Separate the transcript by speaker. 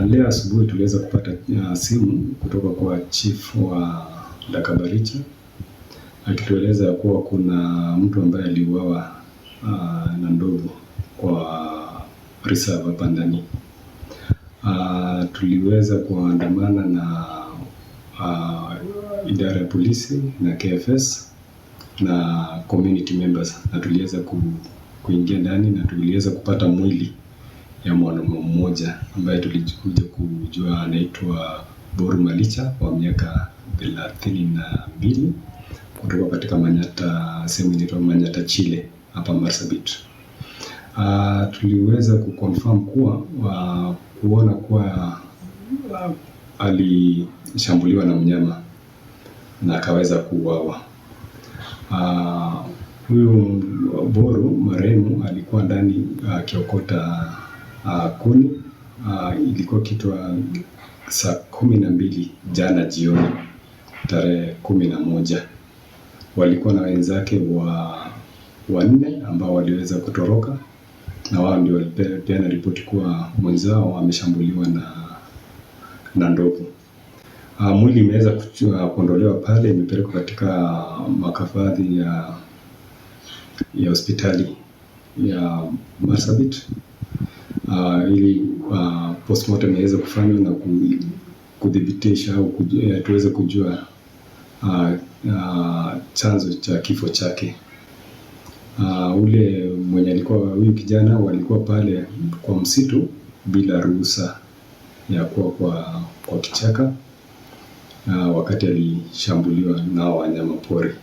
Speaker 1: Leo asubuhi tuliweza kupata simu kutoka kwa chief wa Lakabaricha akitueleza kuwa kuna mtu ambaye aliuawa na ndovu kwa reserve hapa ndani. Tuliweza kuandamana na idara ya polisi na KFS na community members na tuliweza kuingia ndani na tuliweza kupata mwili ya mwanaume mmoja ambaye tulikuja kujua anaitwa Boru Malicha wa miaka 32 kutoka katika Manyata, sehemu inaitwa Manyata Chile hapa Marsabit. Tuliweza kuconfirm kuwa kuona kuwa alishambuliwa na mnyama na akaweza kuuawa. Huyu Boru marehemu alikuwa ndani akiokota kuni. Ilikuwa kitu saa 12 jana jioni tarehe 11. Walikuwa na wenzake wanne ambao waliweza kutoroka na wao ndio walipeana ripoti kuwa mwenzao ameshambuliwa na ndovu. Mwili imeweza kuondolewa pale, imepelekwa katika makafadhi ya hospitali ya Marsabit ili postmortem iweze kufanywa na kuthibitisha au tuweze kujua chanzo cha kifo chake. Ule mwenye alikuwa huyu kijana walikuwa pale kwa msitu bila ruhusa ya kuwa kwa kichaka wakati alishambuliwa na wanyama pori.